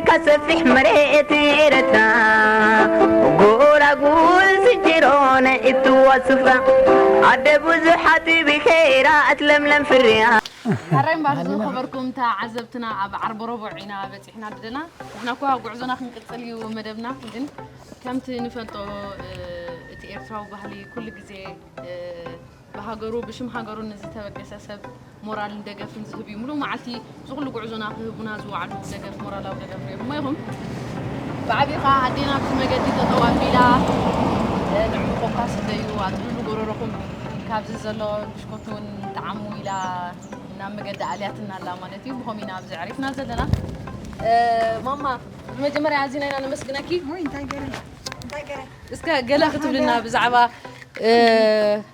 ከሰፊሕ መሬት ኤረትራ፣ ጎላጉል ዝንጀሮ ናይ እትዋ ስፍራ፣ ኣደ ብዙሓት ብኸይራ እትለምለም ፍርያ። ሕራይ እምበር ዝኸበርኩም ተዓዘብትና፣ ኣብ ዓርቢ ረቡዕ ኢና በጺሕና ዘለና። ንሕና እኳ ጉዕዞና ክንቅጽል እዩ መደብና፣ ግን ከምቲ ንፈልጦ፣ እ፣ እቲ ኤርትራዊ ባህሊ ኩሉ ግዜ፣ እ፣ ብሃገሩ፣ ብሽም ሃገሩ ንዝተበገሰ ሰብ ሞራልን ደገፍን ዝህብ እዩ። ምሉእ መዓልቲ እዚ ኩሉ ጉዕዞና ክህቡና ዝወዓሉ ደገፍ፣ ሞራላዊ ደገፍ ርኢኹሞ ኢኹም። ብዓብዩ ከኣ ኣዴና ኣብቲ መገዲ ጠጠው ኣቢላ፣ እ፣ ንዕኡ ኮካ ስተዩ፣ ኣጥልሉ ጎረሮኹም፣ ካብዚ ዘሎ ብሽኮቲ እውን ጠዓሙ ኢላ ናብ መገዲ ኣልያትና ኣላ ማለት እዩ። ብኸምኡ ኢና ኣብዚ ኣዕሪፍና ዘለና። እ፣ ማማ፣ ብመጀመርያ ኣዚና ኢና ነመስግነኪ። ወይ እንታይ ገይረ? እንታይ ገይረ? እስከ ገለ ክትብልና ብዛዕባ፣ እ፣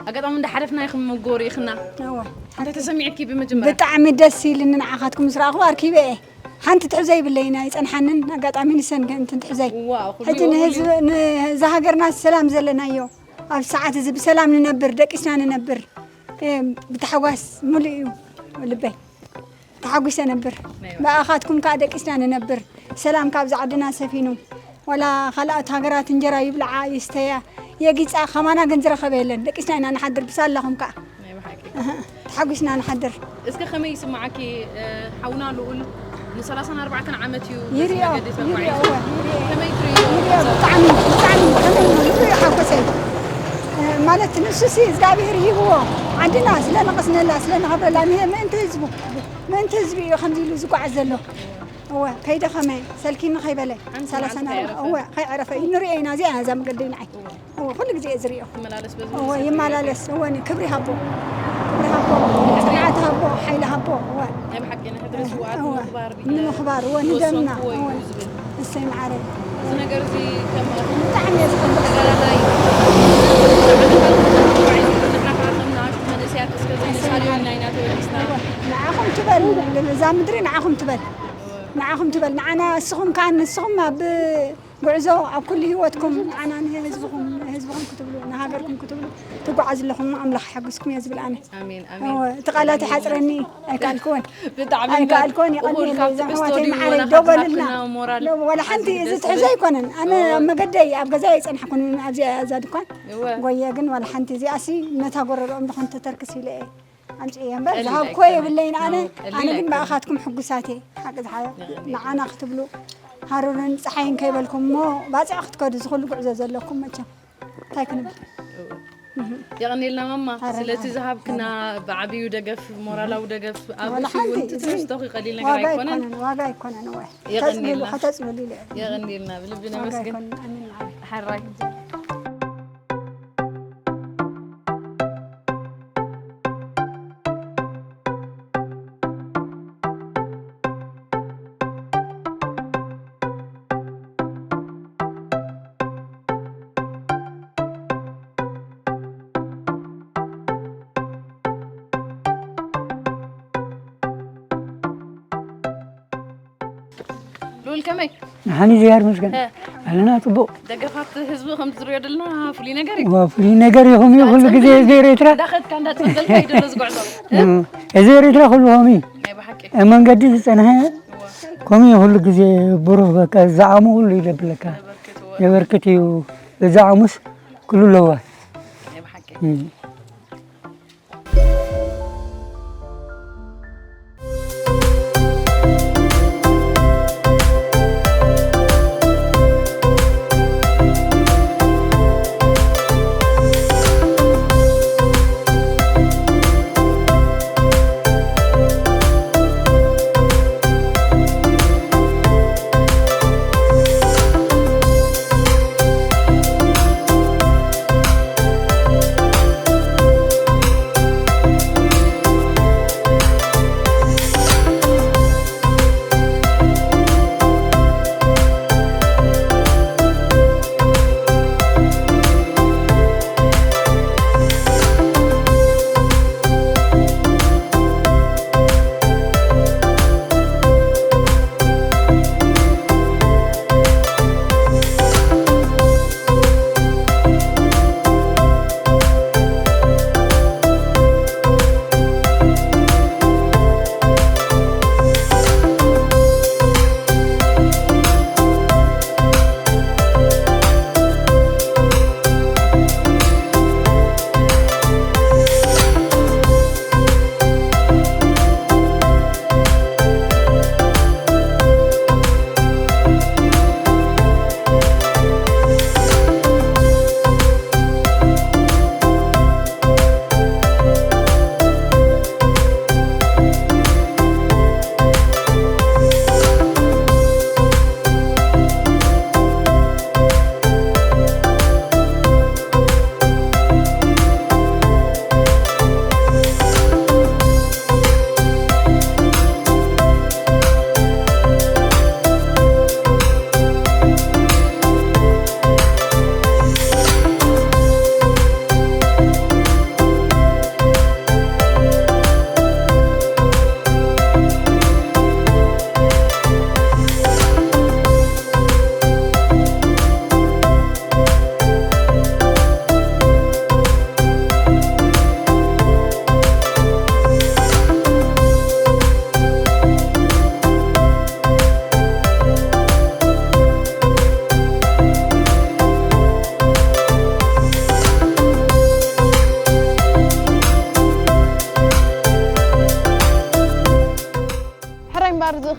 ኣጋጣሚ እንዳሓለፍና ኢኹም እኮ ርኢኽና። እወ። እንታይ ተሰሚዕኪ ብመጀመርያ? ብጣዕሚ ደስ ኢልኒ ንዓኻትኩም ምስ ረኣኹ ኣርኪበ እየ። ሓንቲ ትሕዞ ይብለይን ኣይጸንሓንን፣ ኣጋጣሚ ንሰን ከ እንትን ትሕዘይ። ዋው፣ ኩሉ ሕጂ ይወ-፣ ንህዝቢ፣ ኩሉ ንዛ ሃገርና ሰላም ዘለናዮ፣ ኣብ ሰዓት እዚ ብሰላም ንነብር፣ ደቂስና ንነብር፣ እ፣ ብታሕጓስ ሙሉእ እዩ ልበይ። ተሓጒሰ ነብር። ናይ ብኣኻትኩም ከኣ ደቂስና ንነብር። ሰላም ካብዛ ዓድና ሰፊኑ። ዋላ ካልኣት ሃገራት እንጀራ ይብልዓ ይስተያ የጊጻ፣ ከማና ግን ዝረኸበ የለን። ደቂስና ኢና ንሓድር ብሳላኹም ከኣ። ናይ ብሓቂ። እህ፣ ተሓጒስና ንሓድር። እስከ ከመይ ይስምዓኪ? እ፣ ሓውና ልኡል ንሰላሳን ኣርባዕተን ዓመት እዩ በዚ ይርዮ፣ መገዲ ይርዮ፣ ተጓዒዙ። እወ፣ ይርዮ። ከመይ ትርእዮ? ይርዮ፣ ብጣዕሚ፣ ብጣዕሚ፣ ከመይ ይርዮ ሓጎሰይ። እ፣ ማለት ንሱሲ እግዚኣብሔር ይህብዎ ዓድና ስለ ንቐስነላ፣ ስለ ንኸብረላ፣ ንህ-፣ ምእንቲ ህዝቡ፣ ምእንቲ ህዝቢ እዩ ከምዚ ኢሉ ዝጓዓዝ ዘሎ። እወ፣ ከይደኸመ፣ ሰልኪኒ ከይበለ፣ ሓንቲ ሰላሳ መዓልቲ ና-፣ ከይዕረፈ። እወ፣ ከይዕረፈ እዩ። ንርእዮ ኢና፣ እዚኣ እያ እዛ መገዲ ንዓይ። እወ። እወ፣ ኩሉ ግዜ እየ ዝርእዮ። ይመላለስ በዚ እወ፣ መሰል ይመላለስ። እወ፣ ን-፣ ክብሪ ሃቦ። ክብሪ ሃቦ። ጽንዓት ሃቦ፣ ሓይሊ ሃቦ። እወ። ናይ ብሓቂ ንሕድሪ ስውኣት እወ። ንምኽባር ኢለ ንምኽባር፣ እወ፣ ንደምና። ዝወሰንኩዎ እዩ እወ። ዝብል። እሰይ፣ መዓረይ። እዚ ነገር እዚ ከም ብጣዕሚ እየ ዝፈልጥ። ተጋዳላይ ንዓኻ ከም ንኣሽቱ መንእሰያት እስከ ዘይንሳልዮ ኢልና ኢና ተበጊስና። እወ። ንዓኹም ትበል፣ እዛ ምድሪ ንዓኹም ትበል። ንዓኹም ትበል። ንዓና እስኹም ከኣ ንስኹም ኣብ ጉዕዞ ኣብ ኩሉ ህይወትኩም ንዓና ንህዝብኹም፣ ንህዝብኹም ክትብሉ፣ ንሃገርኩም ክትብሉ ትጓዓዙ ኣለኹም። ኣምላኽ ይሓግዝኩም እየ ዝብል ኣነ። ኣሜን፣ ኣሜን። እወ፣ እቲ ቃላት ይሓጽረኒ፣ ኣይከኣልኩዎን። ብጣዕሚ ኣይከኣልኩዎን፣ እኹል የቐንየለይ፣ ካብቲ እዞም ኣሕዋተይ ብስቶድዩ መዓረይ፣ ወላ ደው በሉልና። ሓፍትና ሞራል ደው፣ ዋላ ሓንቲ ኣዝዩ እዚ ደስ ትሕዞ ዝብል። ኣይኮነን። ኣነ እወ። ኣብ መገደይ፣ ኣብ ገዛይ ኣይጸናሕኩን፣ ኣብዚኣ እያ እዛ ድኳን። እወ። ጎየ ግን ዋላ ሓንቲ እዚኣሲ ነታ ጎረሮኦም ዝኾን ተተርክስ ኢለ እየ። ኣምጽእዮ እምበር ቀሊል ዝሃብኮ ኣይኮነን። የብለይን ኣነ። ኣዎ፣ ቀሊል ኣነ ግን ኣይኮነን። ብኣኻትኩም ሕጉሳት እየ። ሓቂ ዝሓዮ የቐንየልና። ንዓና ክትብሉ ሃሩርን ጸሓይን ከይበልኩም እሞ ባጽዕ ክትከዱ ዝኽሉ ጉዕዞ ዘለኩም መቸም። እንታይ ክንብል? እወ። እህ። የቐንየልና ማማ፣ ኣረ፣ ስለቲ ኣረ፣ ዝሃብክና ኣረ። ብዓብዩ ደገፍ፣ ሞራላዊ ደገፍ፣ ኣብ ዋላ እሱ ሓንቲ እውን እዚ ትትሕዝቶኺ ቀሊል ነገር ዋጋ ኣይኮነን። ኣይኮነን፣ ዋጋ ኣይኮነን፣ እወ። የቐንየልና። ከተጽልሉ፣ ከተጽልሉ ኢለ። የቐንየልና፣ ብልቢ ዋጋ ነመስግን። ኣይኮነን፣ ኣሚን፣ ኣሚን። ሓራይ። ልኡል ከመይ? ንሓኒ እግዚኣብሔር ይመስገን። እ። ኣለና ጽቡቕ። ደገፋት ህዝቢ ከም ዝሪኦ ደለና ፍሉይ ነገር እዩ። ዋ፣ ፍሉይ ነገር እዩ፣ ከምኡ እዩ ኩሉ ግዜ እዚ ኤርትራ። እንዳኸድካ እንዳጸንበልካ እዩ ደሎ ዝጉዕዞ። እ። እዚ ኤርትራ ኩሉ ከምኡ እዩ። ናይ ብሓቂ። ኣብ መንገዲ ዝጸንሐ እዋ። ከምኡ እዩ ኩሉ ግዜ ብሩህ በቃ ዝዓሙ ኩሉ ይደብለካ። የበርክት እዎ። የበርክት እዩ። እዚ ዓሙስ ኩሉ ኣለዋ። ናይ ብሓቂ። እም።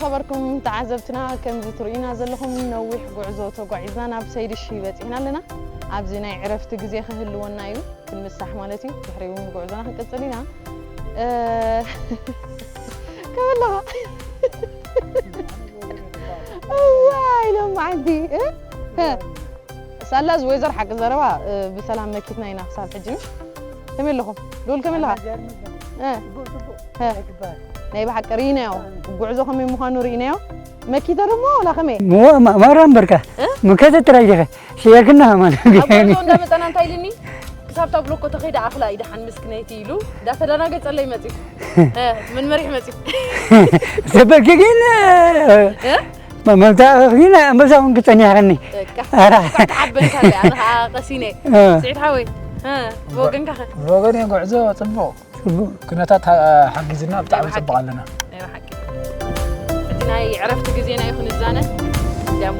ኸበርኩም ተዓዘብትና፣ ከምዚ ትርእዩና ዘለኹም ነዊሕ ጉዕዞ ተጓዒዝና ናብ ሰይድሺ በጺሕና ኣለና። ኣብዚ ናይ ዕረፍቲ ግዜ ክህልወና እዩ፣ ክንምሳሕ ማለት እዩ። ድሕሪኡ ጉዕዞና ክንቅጽል ኢና። እ፣ ከመይ ኣለኻ? እዋይ፣ ሎማዓንቲ፣ እ? እ? ሳላዝ ወይዘር ሓቂ ዘረባ፣ እ፣ ብሰላም መኪትና ኢና ክሳብ ሕጂ፣ ምሽ? ከመይ ኣለኹም? ልኡል ከመይ ኣለኻ? እ። እ። ናይ ብሓቂ ርኢናዮ። ጉዕዞ ከመይ ምዃኑ ርኢናዮ። መኪተ ደሞ ዋላ ከመይ? ሞ-፣ ማ-፣ ማራ እምበርካ። እ? ምከተ ጥራይ ዲኸ? ሽየርክና ከማን። ኣብ ጉዕዞ እንዳመጸና እንታይ ኢልኒ? ክሳብ እታ ብሎኮ ተኸይደ ኣኽላ እዩ ደሓን ምስክነይቲ ኢሉ እንዳተደናገጸለይ መጺኡ። እ፣ መን መሪሕ መጺኡ? ሰበኪ ግን፣ እ? መ-፣ መብታ ግን ኣንበሳ እውን ክጸኒሓኒ። በቃ። ኣራ። በቃ ተሓበንካ ኣለይ፣ ኣነ ኸዓ ቀሲነ። እ። ስዒድ ሓወይ፣ እ፣ ብወገንካ ኸ? ብወገን ጉዕዞ ጽቡቕ። ጽቡቕ። ኩነታት ሓ-፣ ሓጊዝና ብጣዕሚ ናይ ብሓቂ። ጽቡቕ ኣለና። ናይ ብሓቂ። እቲ ናይ ዕረፍቲ ግዜና እዩ ክንዛነ። ዳሞ።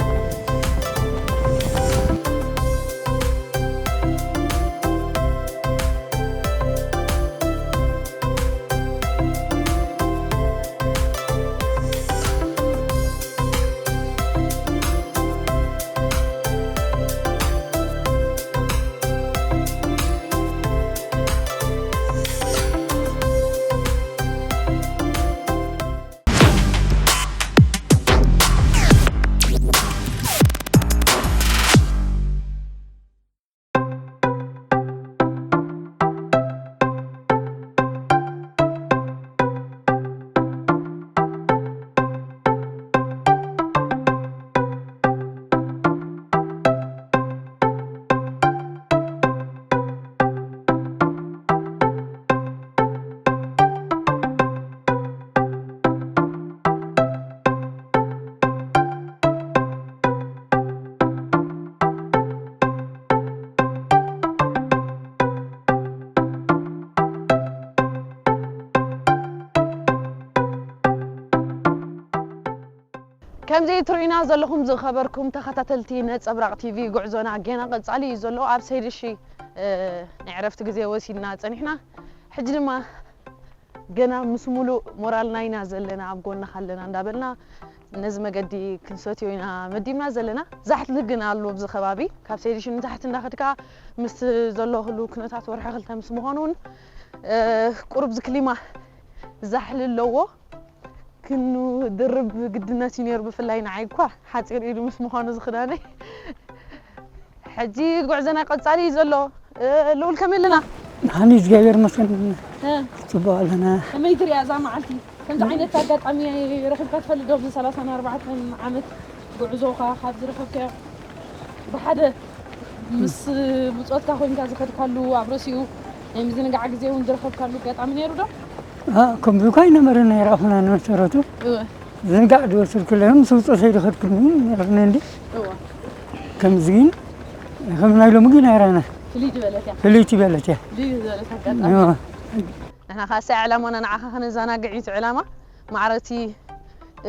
ከምዚ ትርእዩና ዘለኹም ዝኸበርኩም ተኸታተልቲ ነጸብራቕ ቲቪ፣ ጉዕዞና ገና ቀጻሊ እዩ ዘሎ። ኣብ ሰይድሺ፣ እ፣ ናይ ዕረፍቲ ግዜ ወሲድና ጸኒሕና። ሕጂ ድማ ገና ምስ ሙሉእ ሞራልና ኢና ዘለና፣ ኣብ ጎንኻ ኣለና እንዳበልና ነዚ መገዲ ክንሰትዮ ኢና መዲብና ዘለና። ዛሕሊ ግን ኣሎ ኣብዚ ከባቢ። ካብ ሰይድሺ ንታሕቲ እንዳኸድካ ምስ ዘሎ ህሉው ኩነታት ወርሒ ክልተ ምስ ምዃኑ እውን፣ እ፣ ቁሩብ ዝክሊማ ዛሕሊ ኣለዎ። ክንድርብ ግድነት እዩ ነይሩ፣ ብፍላይ ንዓይ እኳ ሓጺር ኢሉ ምስ ምዃኑ ዝኽዳነይ። ሕጂ ጉዕዞና ቀጻሊ እዩ ዘሎ። እ፣ ልኡል ከመይ ኣለና? ደሓን እዩ፣ እግዚኣብሔር ይመስገን። እ። ጽቡቕ ኣለና። ከመይ ትሪኣ እዛ መዓልቲ? ከምዚ ዓይነት ኣጋጣሚ ረኺብካ ትፈልጥ ዶ? ኣብዚ ሰላሳን ኣርባዕተን ዓመት ጉዕዞኻ ካብ ዝረኸብካዮ ብሓደ ምስ ብጾትካ ኮይንካ ዝኸድካሉ፣ ኣብ ርእሲኡ ናይ ምዝንጋዕ ግዜ እውን ዝረኸብካሉ ኣጋጣሚ ነይሩ ዶ? አ፣ ከምዚ እኳ ኣይነበረን፣ ኣይረኣኹናን መሰረቱ። እወ። ዝንጋዕ ዝወሰድኩለይ ምስ ብጾተይ ዝኸድኩሉ እውን ነይሩኒ እንዲ። እወ። ከምዚ ግን ከም ናይ ሎሚ ግን ኣይረኣና። ፍልይ ዝበለት እያ። ፍልይቲ በለት እያ። ፍልይ ዝበለት ኣጋጣሚ። እወ። ንሕና ኻሰ ዕላማና ንዓኻ ከነዘናግዕ እዩ እቲ ዕላማ። ማዕረቲ፣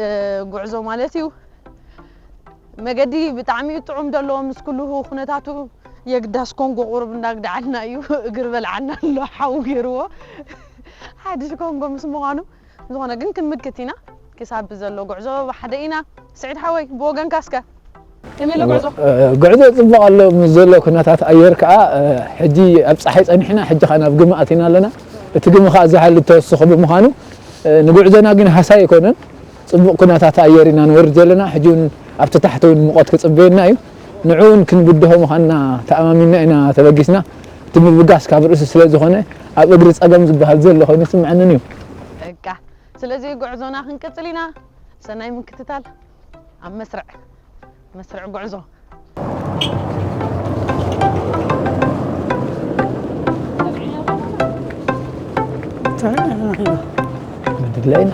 እ፣ ጉዕዞ ማለት እዩ። መገዲ ብጣዕሚ እዩ ጥዑም ዘሎ ምስ ኩሉ ኩነታቱ። የግዳስ ኮንጎ ቁሩብ እንዳግድዓልና እዩ፣ እግሪ በልዓና ኣሎ፣ ሓዊ ገይርዎ። ሓድሽ ኮንጎ ምስ ምዃኑ፣ ዝኾነ ግን ክንምክት ኢና። ክሳብ ዘሎ ጉዕዞ ብሓደ ኢና። ስዒድ ሓወይ፣ ብወገንካ እስከ ከመይ ኣሎ ጉዕዞ? እ፣ ጉዕዞ ጽቡቕ ኣሎ፣ ምስ ዘሎ ኩነታት ኣየር ከኣ፣ እ፣ ሕጂ ኣብ ጸሓይ ጸኒሕና፣ ሕጂ ከኣ ናብ ግመ ኣቲና ኣለና። እቲ ግመ ከኣ ዝሓል እተወስኹ ብምዃኑ፣ እ፣ ንጉዕዞና ግን ሃሳይ ኣይኮነን። ጽቡቕ ኩነታት ኣየር ኢና ንወርድ ዘለና። ሕጂ እውን ኣብቲ ታሕቲ እውን ሙቐት ክጽበየና እዩ። ንዕኡ እውን ክንብድሆ ምዃንና ተኣማሚንና ኢና ተበጊስና። እቲ ምብጋስ ካብ ርእሲ ስለ ዝኾነ፣ ኣብ እግሪ ጸገም ዝበሃል ዘሎ ኮይኑ ይስምዐንን እዩ። በቃ፣ ስለዚ ጉዕዞና ክንቅጽል ኢና። ሰናይ ምክትታል። ኣብ መስርዕ፣ መስርዕ ጉዕዞ። ብድላይና።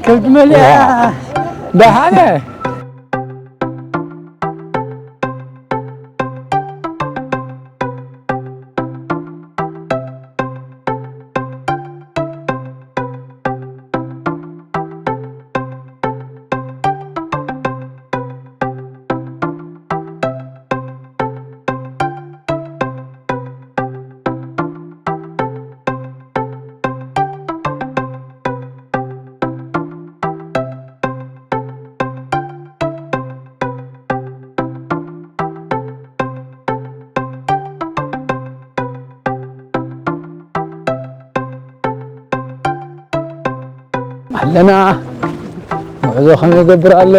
ከብዲ መሊኣ። ደሓነ። ኣለና። ጉዕዞ ከመይ ይገብር ኣሎ?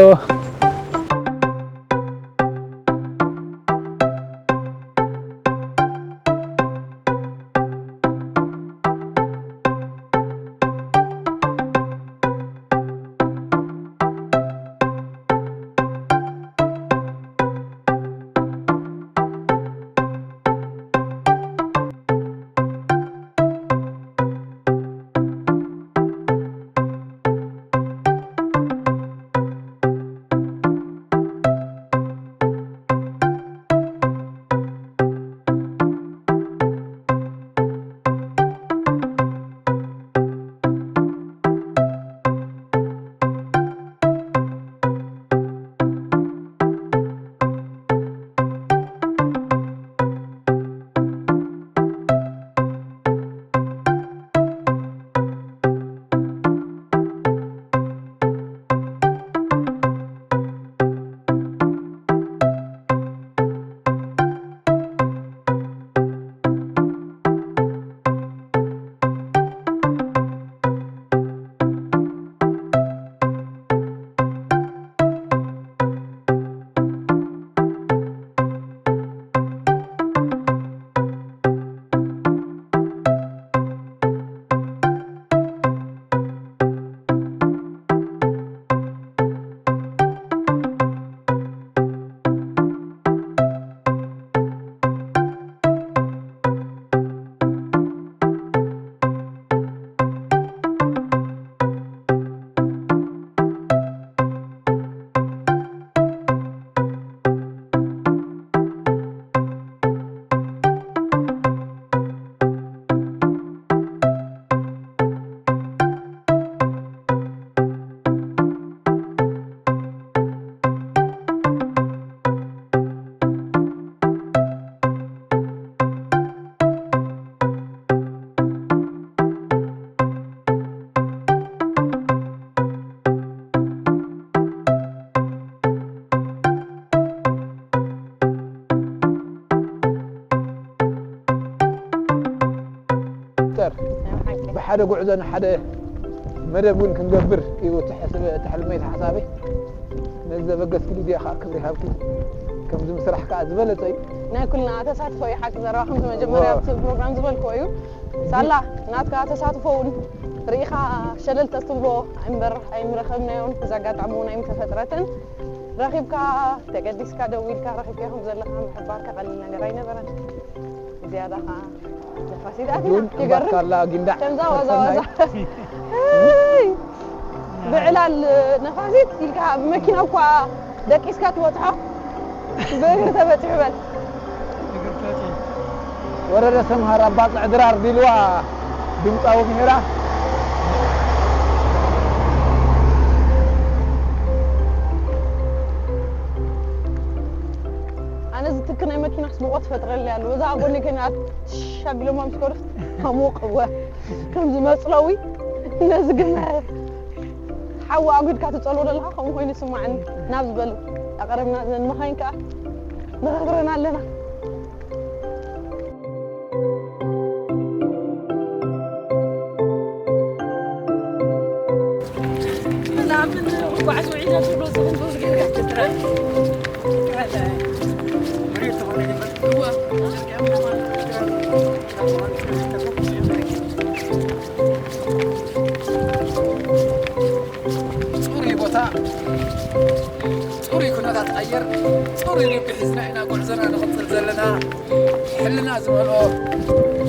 ዶክተር፣ ናይ ሓቂ። ብሓደ ጉዕዞ ንሓደ መደብ እውን ክንገብር እዩ እቲ ሕስብ-፣ እቲ ሕልመይ፣ እቲ ሓሳበይ። ነዚ ዘበገስክሉ ዚኣ ከዓ ክብሪ ሃብኪ። ከምዚ ምስራሕ ከዓ ዝበለጸ እዩ። ናይ ኩልና ተሳትፎ እዩ ሓቂ ዘረባ፣ ከምቲ መጀመርያ እዎ። ኣብቲ ፕሮግራም ዝበልክዎ እዩ። ሳላ፣ ናትካ ተሳትፎ እውን ርኢኻ ሸለል ተትብሎ እምበር ኣይምረኸብናዮን። እዚ ኣጋጣሚ እውን ኣይምተፈጥረትን። ረኺብካ፣ ተገዲስካ፣ ደዊልካ፣ ረኺብካ ከም ዘለኻ ምሕባርካ ቀሊል ነገር ኣይነበረን። ዝያዳ ኸዓ ነፋሲት ኣቲና። ዱን ይገርም። እምባካላ ጊንዳዕ ከምዛ ዋዛ ዋዛ። ፈርፈናይ። እይ! ብዕላል ነፋሲት ኢልካ ብመኪና እኳ ደቂስካ ትበጽሖ። ብእግሪ ተበጺሑ በል። እግሪ ተበጺሑ። ወረደ ሰምሃር ኣባ ጽዕድራር ዲልዋ ድምጻዊ ምሂራ። ኣነ ዝትክ ናይ መኪናስ ሙቐት ፈጥረለይ ኣሎ። እዛ ኣብ ጎኒ ኮይና ሽሽ ኣቢሎማ ምስ ከዱስ ከሙቕ እወ። ከምዚ መጽለዊ ነዚ ግን ሓዊ ኣጒድካ ትጸልዎ ዘለኻ ከምኡ ኮይኑ ይስማዓኒ። ናብ ዝበሉ ኣቐረብና ዘን መኻይን ከኣ ንኸግረና ኣለና። ጽሩይ ቦታ፣ ጽሩይ ኩነታት ኣየር፣ ጽሩይ ልቢ ሒዝና ኢና ጉዕዞና ንቕጽል ዘለና። ሕልና ዝመልኦ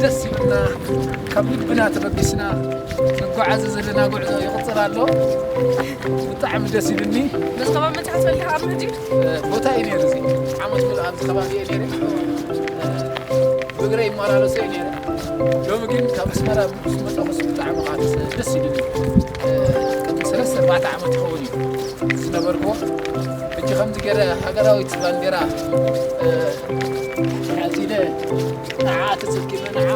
ደስ ይብልና። ካብ ልብና ተበጊስና ንጓዓዝ ዘለና ጉዕዞ ይቕጽል ኣሎ። ብጣዕሚ ደስ ይብልኒ። በዚ ከባቢ መጺኻ ትፈልጥ ኢኻ ኣብ ሕጂ? ቦታ እዩ ነይሩ እዚ። ዓመት ሙሉእ ኣብዚ ከባቢ እየ ነይረ። ብእግረይ ይመላለስ እየ ነይረ። ሎሚ ግን ካብ ኣስመራ ምስ መጻኹስ ብጣዕሚ ከዓ ደስ፣ ደስ ኢሉኒ። ቅድሚ ሰለስተ ኣርባዕተ ዓመት ይኸውን እዩ ዝነበርኩዎ። ሕጂ ከምዚ ገይረ ሃገራዊት ባንዴራ፣ እ፣ ሓዚለ ንዓ ተሰኪመ ንዓ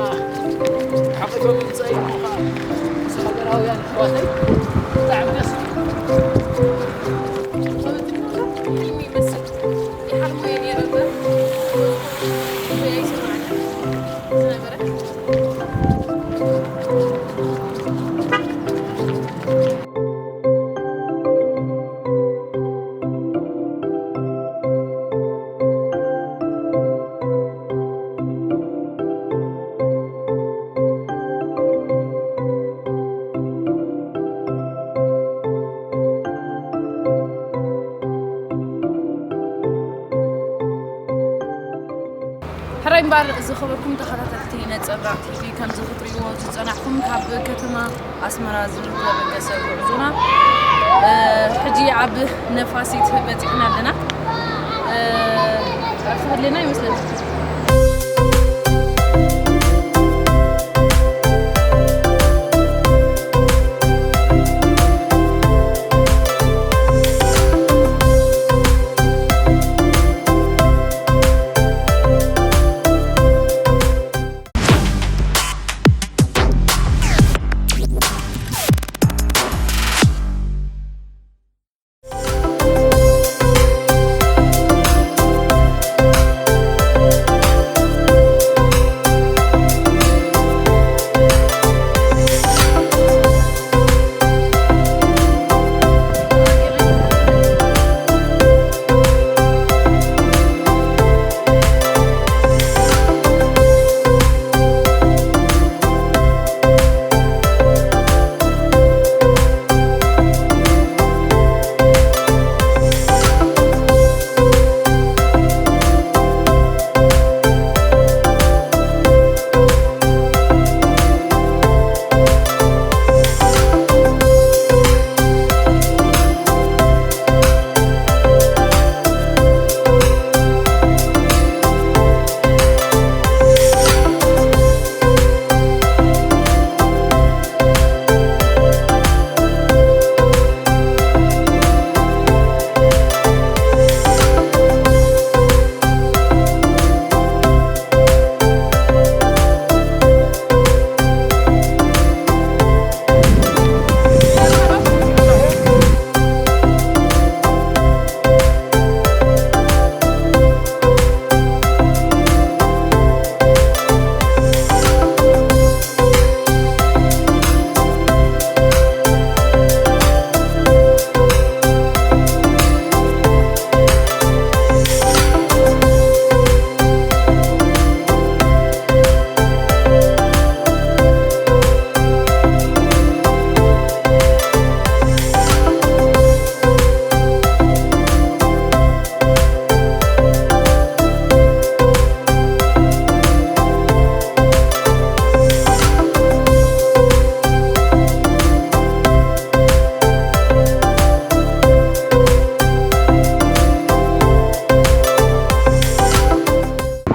ሓቒፈ ምምጸእ እዩ ከዓ ምስ ሃገራውያን ኣሕዋተይ ብጣዕሚ ደስ ኢሉኒ። ሕልሚ ይመስል። ይሓልሞ እየ ነይረ እምበር፣ ይስምዓኒ ዝነበረ። እምበር ዝኸበርኩም ተኸታተልቲ ነጸብራቕ ቲቪ፣ ከምዚ ክትርእይዎ ዝጸናሕኩም ካብ ከተማ ኣስመራ ዝተበገሰ ጉዕዞና፣ እ፣ ሕጂ ኣብ ነፋሲት በጺሕና ኣለና። እ፣ ዕርፊ ክህልየና ይመስለኒ።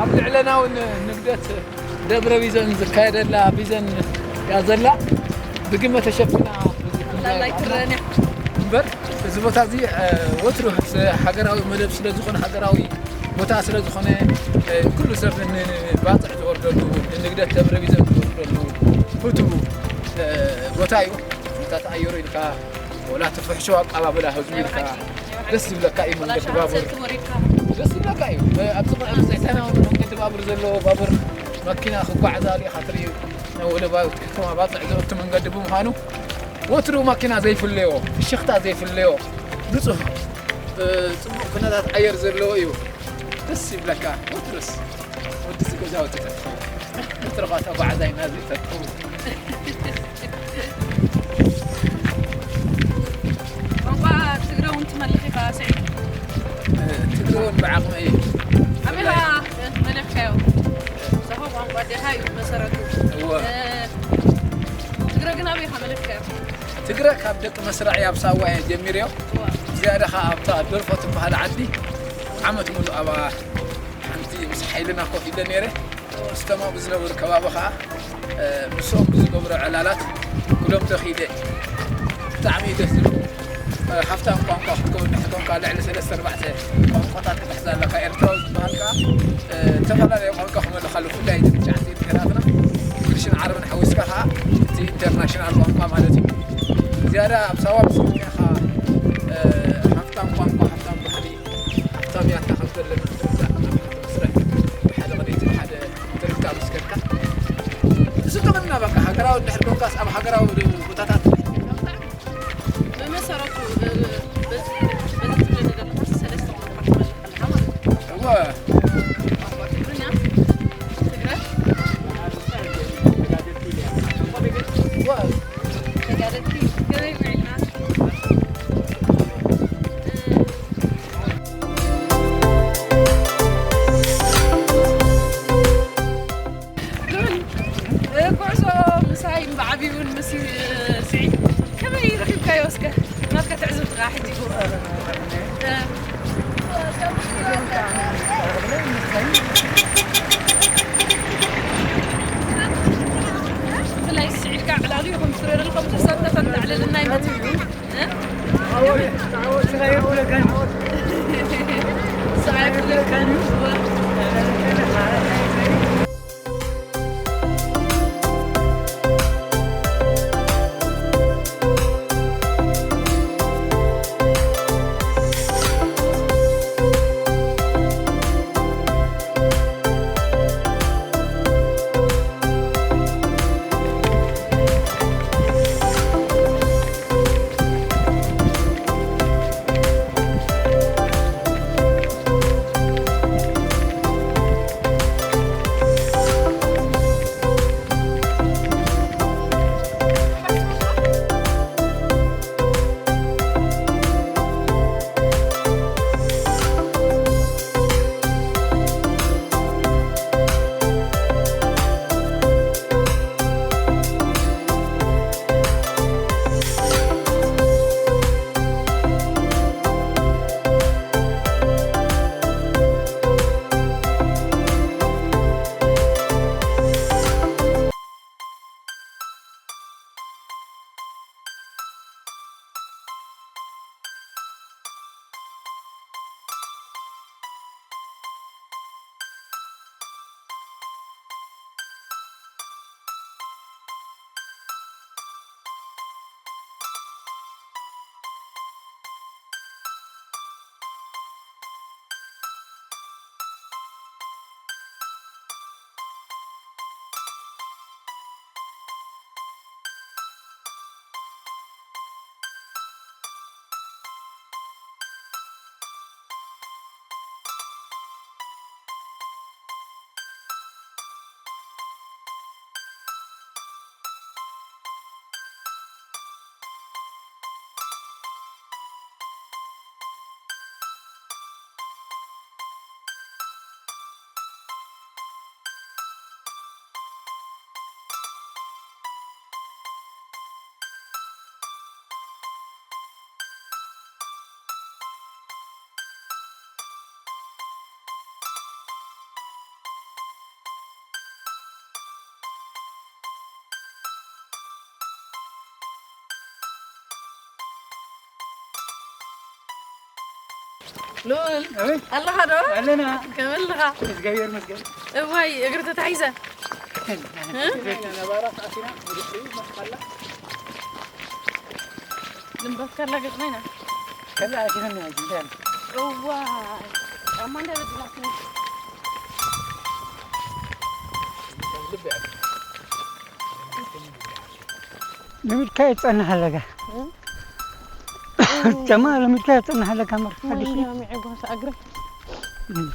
ኣብ ልዕለና እውን ንግደት ደብረ ቢዘን ዝካየደላ ቢዘን እያ ዘላ። ብግመ ተሸፊና ላላይ ትረን እያ። እምበር እዚ ቦታ እዚ፣ እ፣ ወትሩ ሃገራዊ መደብ ስለ ዝኾነ፣ ሃገራዊ ቦታ ስለ ዝኾነ፣ እ፣ ኩሉ ሰብ ንባፅዕ ዝወርደሉ፣ ንንግደት ደብረ ቢዘን ዝወርደሉ ፍቱው፣ እ፣ ቦታ እዩ። ኩነታት ኣየሩ ኢልካ፣ ወላ እቲ ፍሕሾ ኣቀባብላ ህዝቡ ኢልካ፣ ደስ ዝብለካ እዩ መንገዲ ባቡር። ደስ ዝብለካ እዩ። እ፣ ኣብ ጥቕሚ ብፅዕተና መንገዲ ባቡር ዘለዎ ባቡር መኪና ክጓዓዛሉ ኢኻ ትርኢ። ወደ ባ-፣ ከተማ ባጽዕ ዘእቱ መንገዲ ብምዃኑ፣ ወትሩ ማኪና ዘይፍለዮ፣ ፍሽኽታ ዘይፍለዮ፣ ንጹህ፣ እ፣ ጽቡቕ ኩነታት ኣየር ዘለዎ እዩ። ደስ ይብለካ። ወትሩስ ወዲ እዚ ገዛውቲ ተትኸውን፣ ወትሩ ኸኣ ተጓዓዛይ ናዚ ተትኸውን። ቋንቋ ትግረ እውን ትመልኽ ኢኻ ስዒድ? እ፣ ትግረ እውን ብዓቕመይ እየ። ኣበይ ኢኻ መለኽካዮ? ሳሆ ቋንቋ ኣዴኻ እዩ መሰረቱ። እወ። እ፣ ትግረ ግን ኣበይ ኢኻ መለኽካዮ? ትግረ ካብ ደቂ መስራዕ ኣብ ሳዋ እየ ጀሚረዮ። እወ። ዝያዳ ኸኣ ኣብታ ዶርፎ ትበሃል ዓዲ ዓመት ሙሉእ ኣብኣ ሓንቲ ምስ ሓይልና ኮፍ ኢለ ነይረ። እወ። ምስቶም ኣብኡ ዝነበሩ ከባቢ ኸኣ፣ እ፣ ምስኦም ብዝገብሮ ዕላላት ክለምዶ ኺደ። ብጣዕሚ እዩ ደስ ዝብል። እ፣ ሃፍታም ቋንቋ ክትከውን እንድሕር ኮንካ፣ ልዕሊ ሰለስተ ኣርባዕተ ቋንቋታት ክትሕዝ ኣለካ። ኤርትራዊ ዝበሃል ከኣ፣ እ፣ ዝተፈላለየ ቋንቋ ክመልኻሉ፣ ብፍላይ እቲ ትሽዓተ ብሄራትና፣ እንግሊሽን ዓረብን ሓዊስካ ከኣ እቲ ኢንተርናሽናል ቋንቋ ማለት እዩ። ዝያዳ ኣብ ሳዋ ምስ መጺእካ፣ እ፣ ሃፍታም ቋንቋ፣ ሃፍታም ባህሊ፣ ሃፍታም ያታ ከም ዘለና ትርዳእ። ኣብ ሓደ መስርሕ ብሓደ ቅኒት ብሓደ ትርካ ምስ ከድካ፣ እዚ ጥቕምና በቃ ሃገራዊ እንድሕር ኮንካስ ኣብ ሃገራዊ ቦታታት ብመሰረቱ፣ እ፣ በዚ፣ በዚ ትብለኒ ዘለኻስ ሰለስተ ቋንቋ ትመልእ ኣለኻ ማለት እዩ። እወ። ቋንቋ ትግርኛ፣ ትግረ፣ እወ። ተጋደልቲ፣ ገበይ ውዒልና። እ፣ So ምሳይ ብዓቢኡ እውን ምስ ስዒድ ከመይ ረኺብካዮ? እስከ ናትካ ትዕዝብቲ ኸዓ ሕጂ። እ። ብፍላይ ስዒድ ከዓ ዕላሉ ይኹን ትሪኦ ዘለኹም ሰብ ተፈታዕልልና ይመፅእ። ልኡል፣ ኣቤት። ኣለኻ ዶ? ኣለና። ከመይ ኣለኻ? እግዚኣብሔር ይመስገን። እዋይ፣ እግሪ ተታሒዘ። እ? ነባራ ተኣሲራ፣ ወደ ፍሬ መስቀላ። ልንበትካ ኣላ ገጥመና። ከላ ኣኪነና፣ እንታይ ኣለ? እዋይ፣ ጫማ እንታይ በዲላትኒ? ልምድካ ይጸንሕ ኣለካ። እ? ጨማ ለሚድካ የጽንሓለካ እምበር ሓድሽ። ወይኔ፣ ሚዒ ጓሳ እግረይ። እም።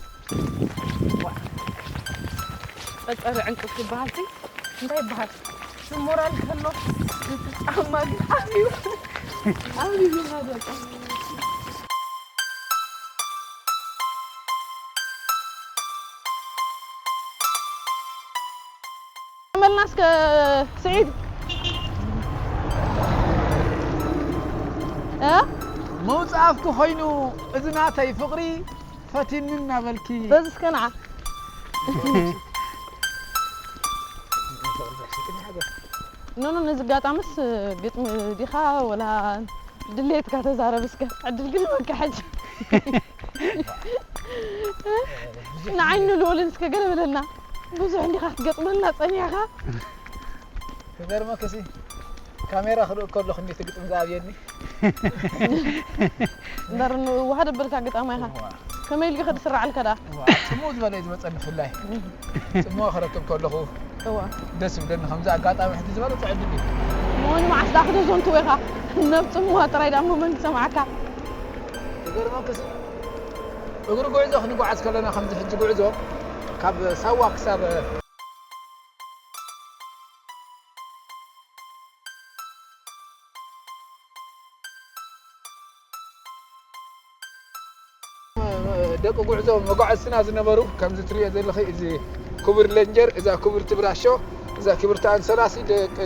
ጸጸሪ ዕንቅፍ ዝበሃል ሲ እንታይ ይበሃል? ሞራል ከሎ ጫማ ግን ዓብዩ፣ ዓብዩ ይበሃል በቃ። መልና እስከ ስዒድ። እ? ምውጻእኩ ኮይኑ እዚ ናተይ ፍቕሪ ፈቲኒ እናበልኪ። በዚ እስከ ንዓ። ኖ፣ ኖ፣ ነዚ ኣጋጣሚስ ግጥሚ ዲኻ ወላ ድሌትካ ተዛረብ እስከ። ዕድል ግን በቃ ሕጂ። ንዓይን ንልኡልን እስከ ገለ በለልና። ብዙሕ እንዲኻ ክትገጥመልና ጸኒሕካ። ክገርመክሲ፣ ካሜራ ክርኢ ከለኹ እንዴት ግጥም ዝኣብየኒ። እምበር ንውሃ ደበልካ ግጣማ ኢኻ። እዋ። ከመይ ኢልካ ክትስራዓልካ ደኣ? እዋ፣ ጽምው ዝበለ እዩ ዝመጸኒ ብፍላይ። ጽምዋ ክረክብ ከለኹ እዋ። ደስ ይብለኒ። ከምዚ ኣጋጣሚ ሕጂ ዝበለጸ ዕድል እዩ። ሞኒ መዓስ ደኣ ክተዘንትዎ ኢኻ? ናብ ጽምዋ ጥራይ ደኣ እሞ መን ክሰምዓካ? ክገርመክሲ፣ እግሪ ጉዕዞ ክንጓዓዝ ከለና ከምዚ ሕጂ ጉዕዞ ካብ ሳዋ ክሳብ ደቂ ጉዕዞ መጓዓዝትና ዝነበሩ ከምዚ ትርእዮ ዘለኺ እዚ ክቡር ሌንጀር፣ እዛ ክብርቲ ብራሾ እዛ ክብርቲ ኣንሶላሲ ደቂ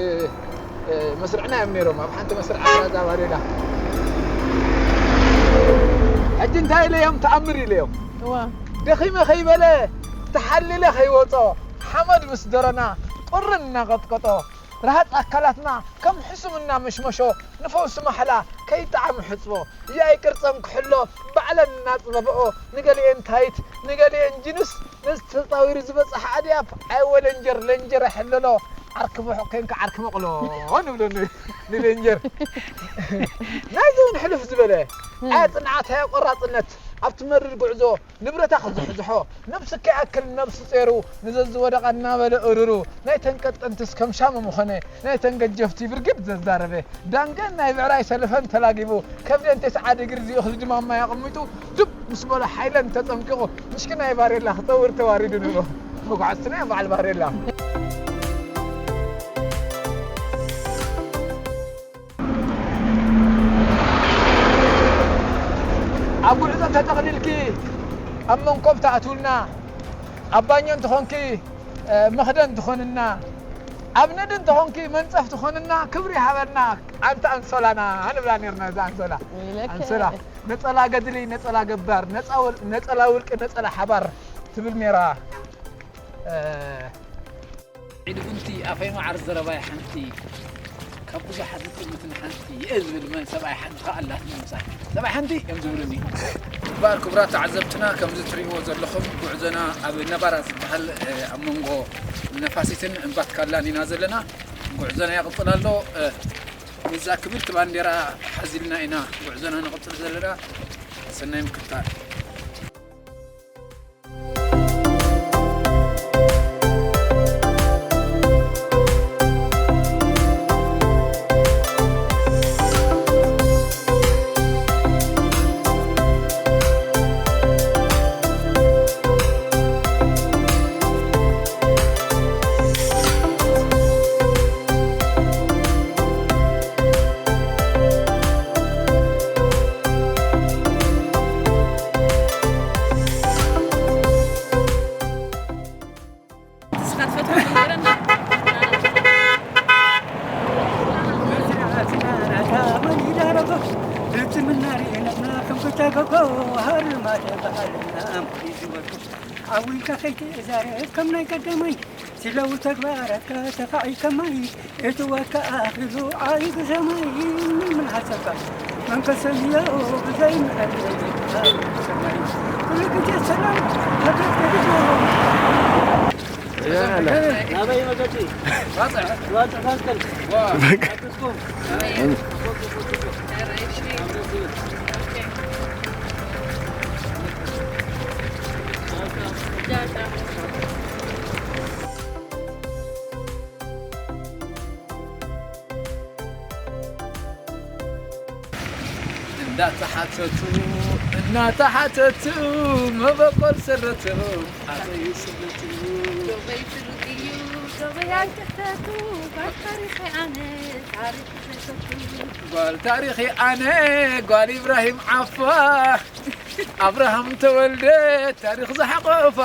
መስርዕና እዮም ነይሮም። ኣብ ሓንቲ መስርዕ ኣፍራዛ ባሬላ። ሕጂ እንታይ ኢለዮም? ተኣምር ኢለዮም። እዋ። ደኺመ ከይበለ፣ ተሓሊለ ከይወጾ፣ ሓመድ ምስ ደረና፣ ቁርን እናቐጥቀጦ፣ ረሃጽ ኣካላትና ከም ሕሱም እናመሽመሾ፣ ንፈውሲ ማሕላ ከይጠዓም ሕጽቦ። ያኢ ቅርጸን ክሕሎ ባዕለን እናጽበብኦ፣ ንገሊኤን ታይት፣ ንገሊኤን ጂንስ፣ ነዚ ተጻዊሩ ዝበጽሕ ኣድያብ፣ ኣይወ ለንጀር፣ ለንጀር ኣይሕለሎ፣ ዓርኪ ብሑቕ ኮንካ ዓርኪ መቕሎ ንብሎ ን-፣ ንለንጀር። ናይዚ እውን ሕልፍ ዝበለ፣ እም። ኣያ ጽንዓት፣ ኣያ ቆራጽነት፣ ኣብቲ መሪር ጉዕዞ ንብረታ ክዝሕዝሖ፣ ነብሲ ከይኣክል ነብሲ ጼሩ፣ ንዘዝወደቐ እናበለ እርሩ፣ ናይተን ቀጠንትስ ከም ሻሙ ምኾነ፣ ናይተን ገጀፍቲ ብርግድ ዘዛረበ፣ ዳንገን ናይ ብዕራይ ሰለፈን ተላጊቡ፣ ከብደን ተስዓ ዲግሪ ዚኡ ክዝድማማ ኣቐሚጡ፣ ዱብ ምስ በሎ ሓይለን ተጸምቂቑ፣ ምሽኪናይ ባሬላ ክጸውር ተዋሪዱ ንብሎ። መጓዕዝትና እዮም በዓል ባሬላ። ኣብ ጉዕዞ ተጠቕሊልኪ ኣብ መንኮብ ትኣትውልና፣ ኣብ ባኞ እንተኾንኪ፣ እ፣ መኽደን ትኾንና፣ ኣብ ነዲ እንተኾንኪ መንጸፍ ትኾንና፣ ክብሪ ሃበና ኣንቲ ኣንሶላና ንብላ ኔርና። እዛ ኣንሶላ፣ ወይለከ። ኣንሶላ፣ ነጸላ ገድሊ፣ ነጸላ ገባር፣ ነጻ ውል-፣ ነጸላ ውልቂ፣ ነጸላ ሓባር ትብል ኔራ። እ፣ ኢድ ቡንቲ ኣፈይ መዓር ዘረባይ ሓንቲ፣ ካብ ብዙሓት ዝጥምትን ሓንቲ እየ ዝብል መን ሰብኣይ ሓንቲ ከኣ ኣላትኒ ምሳይ። ሰብኣይ ሓንቲ እዮም ዝብሉኒ። እምበኣር ክቡራት ተዓዘብትና፣ ከምዚ ትርእይዎ ዘለኹም ጉዕዞና ኣብ ነባራ ዝበሃል፣ እ፣ ኣብ መንጎ ነፋሲትን እምባትካላን ኢና ዘለና። ጉዕዞና ይቕጽል ኣሎ። እ፣ ነዛ ክብርቲ ባንዴራ ሓዚልና ኢና ጉዕዞና ንቕጽል ዘለና። ሰናይ ምክትታል። ንስኻ ትፈትዎ ንገረና። ኣዊልካ ከይትዛረብ ከም ናይ ቀዳማይ፣ ስለው ተግባራትካ ተፋዒ ከማይ፣ እትወካ ኣኺሉ ዓቢ ብሰማይ። ምን ሓሰብካ መንከሰልዮ ብዘይ ምዕል ሰማይ፣ ኩሉ ግዜ ሰላም ሃገር ተድሎ። ናበይ መገዲ? ዋጽዕ። ዋጽዕ ፋስከል። ዋ። በቃ። ኣትስኩም። እንዳተሓተቱ፣ እናተሓተቱ፣ መበቆል ሰረቶም ኣበይ ይስለቱ? ጎበይ ፍሉጥ እዩ፣ ጎበይ ኣይትሕተቱ፣ ጓል ታሪኸይ ኣነ፣ ታሪኽ ዘይፈቱ። ጓል ታሪኸይ ኣነ፣ ጓል ኢብራሂም ዓፋ፣ ኣብርሃም ተወልደ፣ ታሪኽ ዝሓቆፋ፣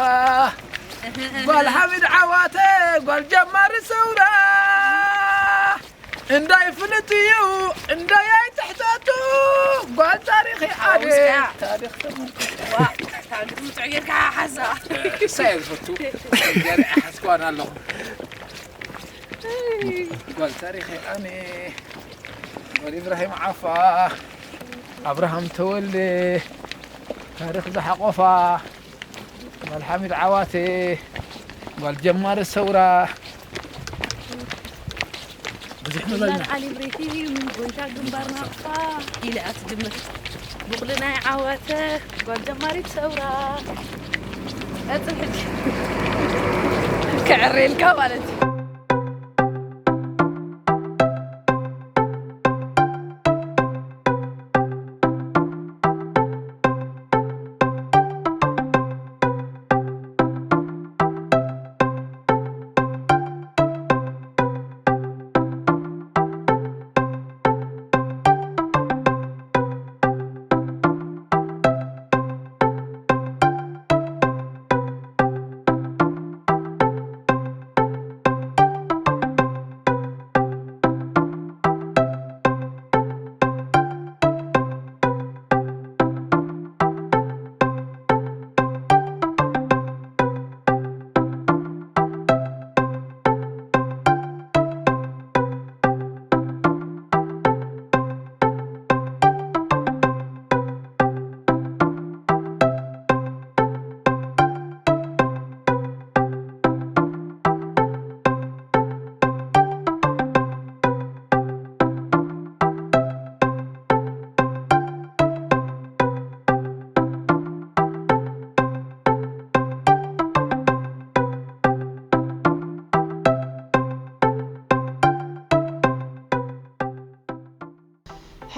ጓል ሓሚድ ዓዋተ፣ ጓል ጀማሪ ሰውራ። እንዳይ ፍልጥ እዩ፣ እንዳይ ኣይትሕተቱ፣ ጓል ታሪኽ እየ ኣነ። ኣውስካ። ታሪኽ ተመልከት። ዋ፣ ታሪኽ ምጥዑ ጌርካ ሓዛ። እሳ እየ ዝፈቱ። ገለ ሓዝኳን ኣለኹ። ጓል ታሪኽ እየ ኣነ። ጓል ኢብራሂም ዓፋ፣ ኣብርሃም ተወልደ፣ ታሪኽ ዝሓቆፋ። ጓል ሓሚድ ዓዋተ፣ ጓል ጀማሪ ሰውራ። ብዙሕ ንበልና። ጀነራል ዓሊ ኢብራሂም፣ ጎይታ ግንባር ናቕፋ ኢለ እያ ትጅምር። ቡቕሊ ናይ ዓዋተ፣ ጓል ጀማሪት ሰውራ። ቀጽል ሕጂ። ክዕረየልካ ማለት እዩ።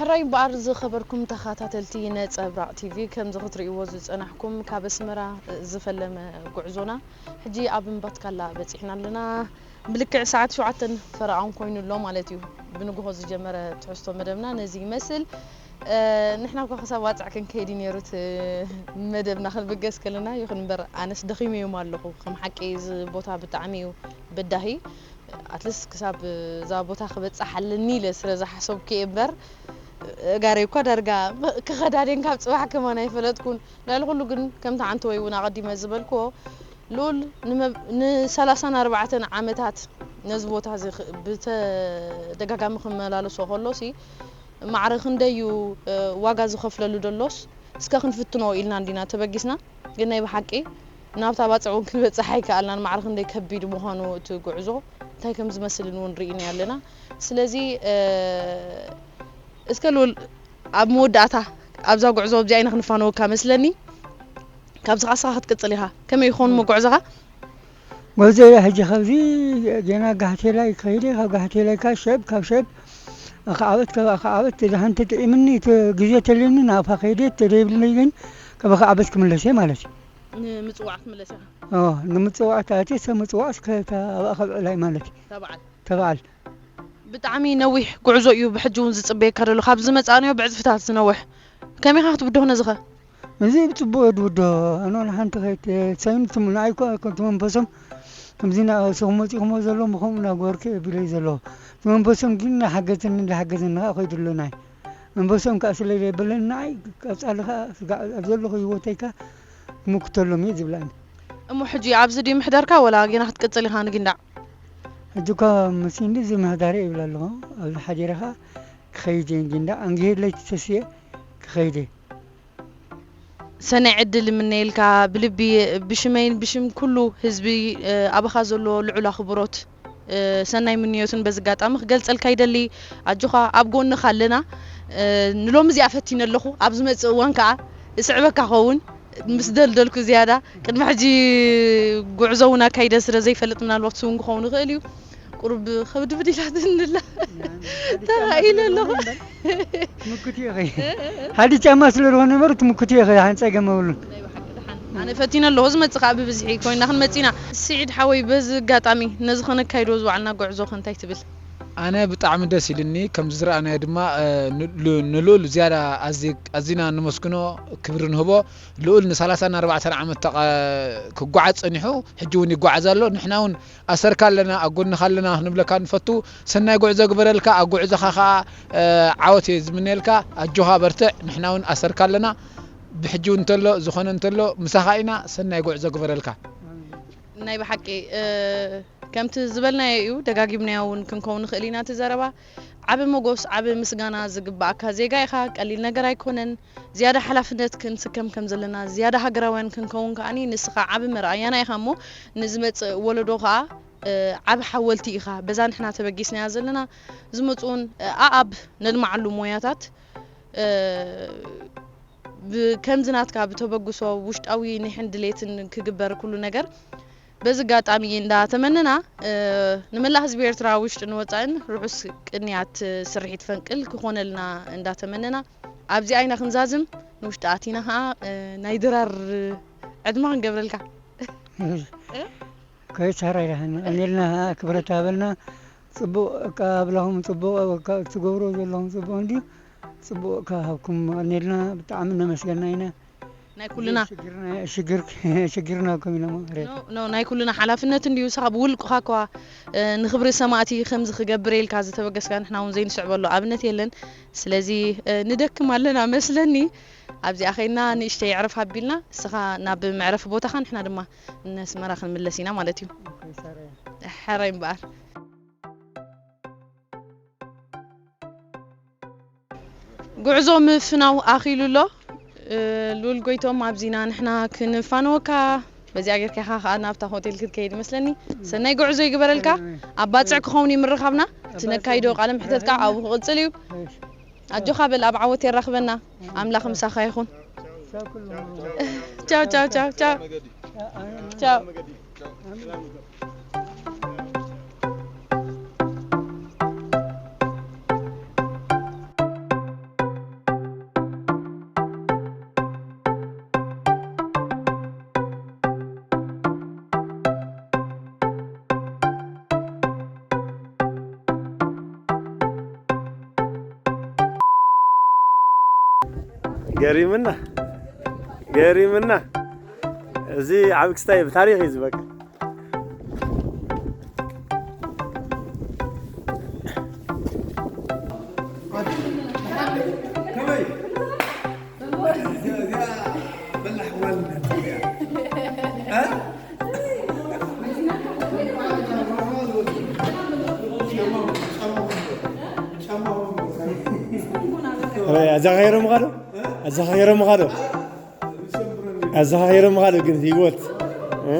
ሕራይ እምበኣር ዝኸበርኩም ተኸታተልቲ ነጸብራቕ ቲቪ፣ ከምዚ ክትርእይዎ ዝጸናሕኩም ካብ ኣስመራ ዝፈለመ ጉዕዞና፣ ሕጂ ኣብ እምባትካላ በጺሕና ኣለና። ብልክዕ ሰዓት ሸውዓተን ፈረቓን ኮይኑ ኣሎ ማለት እዩ። ብንግሆ ዝጀመረ ትሕዝቶ መደብና ነዚ ይመስል። እ፣ ንሕና እኳ ክሳብ ዋጻዕ ክንከይድ እዩ ነይሩ እቲ መደብና ክንብገስ ከለና። ይኹን እምበር ኣነስ ደኺመዮም ኣለኹ። ከም ሓቂ እዚ ቦታ ብጣዕሚ እዩ በዳሂ። ኣትሊስት ክሳብ እዛ ቦታ ክበጽሕ ኣለኒ ኢለ ስለ ዝሓሰብኩ እየ እምበር፣ እጋረይ እኳ ዳርጋ ክኸዳደን ካብ ጽባሕ ከማን ኣይፈለጥኩን። ልዕሊ ኩሉ ግን ከምቲ ዓንተወይ እውን ኣቐዲመ ዝበልክዎ፣ ልኡል ንመብ-፣ ን34 ዓመታት ነዚ ቦታ እዚ ኽ-፣ ብተደጋጋሚ ክመላለሶ ከሎሲ፣ ማዕረ ክንደይ እዩ፣ እ፣ ዋጋ ዝኸፍለሉ ደሎስ፣ እስከ ክንፍትኖ ኢልና እንዲና ተበጊስና። ግን ናይ ብሓቂ ናብታ ባጽዕ እውን ክንበጽሕ ኣይከኣልናን። ማዕረ ክንደይ ከቢድ ምዃኑ እቲ ጉዕዞ፣ እንታይ ከም ዝመስልን እውን ርኢና ኣለና። ስለዚ፣ እ፣ እስከ ልኡል፣ ኣብ መወዳእታ ኣብዛ ጉዕዞ ኣብዚኣ ኢና ክንፋነወካ መስለኒ። ካብዚ ኸኣ ንስኻ ክትቅጽል ኢኻ። ከመይ ይኸውን እሞ ጉዕዞኻ? ጉዕዞ እያ ሕጂ ካብዚ ገና ጋሕቴላይ ክኸይድ እየ፣ ካብ ጋሕቴላይ ካብ ሸብ፣ ካብ ሸብ ኣኽዓበት፣ ካብ ኣኽዓበት ደሓን ተጥዒምኒ፣ እቲ ግዜ ተልዩኒ ናብኻ ከይደ፣ ተደይብልኒ ግን ካብ ኣኽዓበት ክምለስ እየ ማለት እዩ። ንምጽዋዕ ክትምለስ ኢኻ? ኦ፣ ንምጽዋዕ ተኣትየ፣ ሰብ ምጽዋዕ እስከ እታ ኣብኣ ከብዕላ እየ ማለት እዩ። ተበዓል። ተበዓል። ብጣዕሚ ነዊሕ ጉዕዞ እዩ ብሕጂ እውን ዝጽበየካ ዘሎ። ካብ ዝመጻእናዮ ብዕጽፍታት ዝነውሕ። ከመይ ኢኻ ክትብድሆ ነዚ ኸ? እዚ ብጽቡቕ እየ ዝውድሆ። ኣነ ዋላ ሓንቲ ከይት-፣ ሰይኑ ትም-፣ ንኣይ እኳ ከም ትመንፈሶም ከምዚ ንስኹም መጺኹሞ ዘለኹም ብኸምኡ እናገበርኩ እየ ቢለይ ዘለኹ። ትመንፈሶም ግን እናሓገዘኒ፣ እናሓገዘኒ ከኣ ከይዱ ኣሎ ናይ። መንፈሶም ከኣ ስለ ዘይበለኒ ንኣይ ቀጻሊ ከኣ ስጋዕ ኣብ ዘለኹ ህይወተይ ከኣ ክምክተሎም እየ ዝብላኒ። እሞ ሕጂ ኣብዚ ድዩ ምሕደርካ ወላ ጌና ክትቅጽል ኢኻ ንጊንዳዕ? ሕጂ እኳ መሲኒ እዚ ምሕዳረ ይብል ኣለኹ። ኣብዚ ሓዲረ ከኣ ክኸይድ እየ ንጊንዳዕ። ኣንጊሄ ለይቲ ተስየ ክኸይድ እየ። ሰናይ ዕድል እምነየልካ ብልቢ፣ ብሽመይን ብሽም ኩሉ ህዝቢ፣ እ፣ ኣባኻ ዘሎ ልዑል ኣኽብሮት፣ እ፣ ሰናይ ምንዮትን በዚ ኣጋጣሚ ክገልጸልካ ይደሊ። ኣጆኻ፣ ኣብ ጎንኻ ኣለና። እ፣ ንሎሚ እዚኣ ፈቲነ ኣለኹ። ኣብ ዝመጽእ እዋን ከኣ እስዕበካ ኸውን ምስ ደልደልኩ ዝያዳ። ቅድሚ ሕጂ ጉዕዞ እውን ኣካይደ ስለ ዘይፈልጥ ምናልባት ስውን ክኸውን ይኽእል እዩ። ቁሩብ ከብድብድ ኢላትኒ ኣላ። ተራኢለ ኣለኹ። ትምክቲ ኢኺ። እ፣ እ፣ እ። ሓደ ጫማ ስለ ዝኾነ እምበር ትምክቲ ኢኺ። ሓን ጸገም የብሉን። ናይ ብሓቂ ደሓን። ኣነ ፈቲነ ኣለኹ። ዝመጽእ ከኣ ብብዝሒ ኮይና ክንመጽእ ኢና። ስዒድ ሓወይ፣ በዚ ኣጋጣሚ ነዚ ከነካይዶ ዝወዓልና ጉዕዞ ከ እንታይ ትብል? ኣነ ብጣዕሚ ደስ ኢሉኒ። ከም ዝረኣናዮ ድማ፣ እ፣ ን-፣ ል-፣ ንልኡል ዝያዳ ኣዚ-፣ ኣዚና ነመስግኖ፣ ክብሪ ንህቦ። ልኡል ን34 ዓመት ተቐ-፣ ክጓዓዝ ጸኒሑ፣ ሕጂ እውን ይጓዓዝ ኣሎ። ንሕና እውን ኣሰርካ ኣለና፣ ኣብ ጎንኻ ኣለና ክንብለካ ንፈቱ። ሰናይ ጉዕዞ ግበረልካ፣ ኣብ ጉዕዞኻ ኸኣ፣ እ፣ ዓወት እየ ዝምነየልካ። ኣጆኻ በርትዕ፣ ንሕና እውን ኣሰርካ ኣለና። ብሕጂ እውን እንተሎ፣ ዝኾነ እንተሎ፣ ምሳኻ ኢና። ሰናይ ጉዕዞ ግበረልካ። ናይ ብሓቂ፣ እ፣ ከምቲ ዝበልናዮ እዩ፣ ደጋጊምናዮ እውን ክንከውን ንኽእል ኢና እቲ ዘረባ። ዓቢ ሞጎስ፣ ዓቢ ምስጋና ዝግብኣካ ዜጋ ኢኻ። ቀሊል ነገር ኣይኮነን። ዝያዳ ሓላፍነት ክንስከም ከም ዘለና፣ ዝያዳ ሃገራውያን ክንከውን ከኣኒ ንስኻ ዓቢ መርኣያና ኢኻ እሞ፣ ንዝመጽእ ወለዶ ከኣ፣ እ፣ ዓቢ ሓወልቲ ኢኻ። በዛ ንሕና ተበጊስናያ ዘለና፣ ዝመጽኡን፣ እ፣ ኣኣብ ነልማዓሉ ሞያታት፣ እ፣ ብ-፣ ከምዚ ናትካ ብተበግሶ ውሽጣዊ ኒሕን ድሌትን ክግበር ኩሉ ነገር በዚ ኣጋጣሚ እንዳተመነና፣ እ፣ ንመላእ ህዝቢ ኤርትራ ውሽጥን ወጻእን ርሑስ ቅንያት ስርሒት ፈንቅል ክኾነልና እንዳተመነና፣ ኣብዚኣ ኢና ክንዛዝም፣ ንውሽጢ ኣቲና ኸኣ፣ እ፣ ናይ ድራር ዕድመ ክንገብረልካ። እ? ከይሳራ ኢላትና፣ ቀኒልና ክብረት ሃበልና። ጽቡቕ ኣቀባብላኹም፣ ጽቡቕ ትገብሮ ዘለኹም ጽቡቕ እንድዩ። ጽቡቕ ክሃብኩም ቀኒልና፣ ብጣዕሚ ነመስገና ኢና። ናይ ኩልና ሽግርና፣ ሽግር፣ ሽግርና ኮም ኢሎም ሬት። ኖ፣ ኖ፣ ናይ ኩልና ሓላፍነት እንድዩ። ንስኻ ብውልቅኻ እኳ፣ እ፣ ንኽብሪ ሰማእቲ ከምዚ ክገብር ኢልካ ዝተበገስካ ንሕና እውን ዘይንስዕበሉ ኣብነት የለን። ስለዚ፣ እ፣ ንደክም ኣለና መስለኒ። ኣብዚኣ ኸይድና ንእሽተይ ዕረፍ ኣቢልና፣ ንስኻ ናብ መዕረፊ ቦታኻ፣ ንሕና ድማ ነስመራ ክንምለስ ኢና ማለት እዩ። ኦኬ፣ ሰረ። ሕራይ እምበኣር። ጉዕዞ ምፍናው ኣኺሉ ኣሎ። እ፣ ልኡል ጎይቶም፣ ኣብዚና ንሕና ክንፋነወካ። በዚኣ ጌርካ ኢኻ ኸኣ ናብታ ሆቴል ክትከይድ መስለኒ። ሰናይ ጉዕዞ ይግበረልካ። ሰናይ። ኣብ ባጽዕ ክኸውን እዩ ምርኻብና። እቲ ኣብ ባጽዕ። ነካይዶ ቃለ ምሕተት ከኣ ኣብኡ ክቕጽል እዩ። እሺ። ኣጆኻ በል፣ ኣብ ዓወት የራኽበና። ኣምላኽ ምሳኻ ይኹን። ቻው፣ ቻው፣ ቻው፣ ቻው። ቻው። ገሪምና፣ ገሪምና። እዚ ዓቢ ክስታይ ብታሪኽ እዩ ዝበቃ። ኣረ፣ ኣዘኻኺሮምኻ ዶ? ኣዘኻኺሮምኻ ዶ? ኣዘኻኺሮምኻ ዶ ግን ህይወት? እ?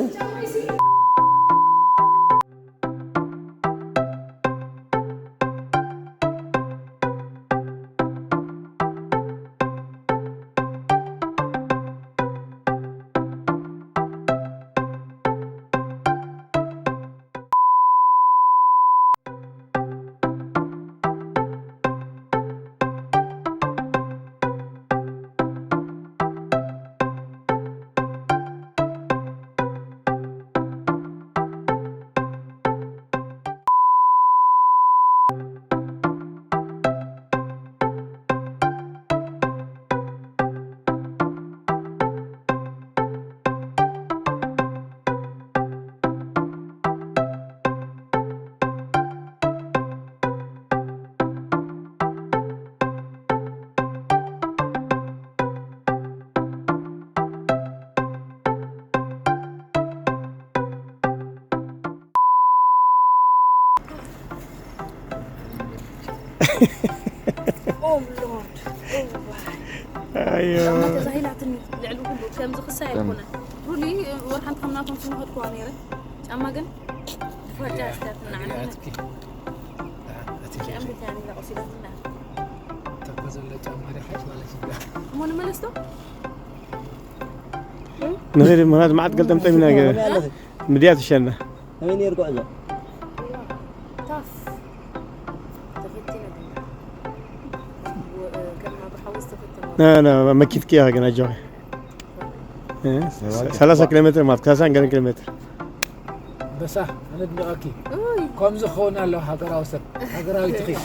Oh Lord. Oh, why? ኣዮ። ጫማ ተዛሂላትኒ ልዕሊ ኩሉ ከምዚ ክሳይ ኣይኮነን። ሩሊ ወርሓን ከምናቶም ስንኸድኩዋ ነይረ። ጫማ ግን ፋጃ ኣስቲያትና ዓንዲና። ኣትኪ። ኣትኪ። ጫማ ብታኒ ላቆሲዳትና። ተኮ ዘሎ ጫማ ዲሓሽ ማለት እዩ። እሞ ንመለስቶ? ንኸይድ ምኽንያቱ መዓት ገልጠምጠም ኢና ገ-፣ መን ኣለኺ? ምድያ ትሸና። ከመይ ነይሩ ጉዕዞ? ታፍ። ተፈቲነ ግን። ወ-፣ ከም ኣብርሃ ውስጥ ተፈተነ። ና፣ ና፣ መኪትኪ ኢኻ ግን ኣጆኺ። እ፣ ሰላሳ ኪሎ ሜትር ማለት፣ ሰላሳ ኪሎ ሜትር። በሳ፣ ኣነ ድንቀኪ። ኡይ። ከምዚ ክኸውን ኣለዎ ሃገራዊ ሰብ፣ ሃገራዊ ትኺ።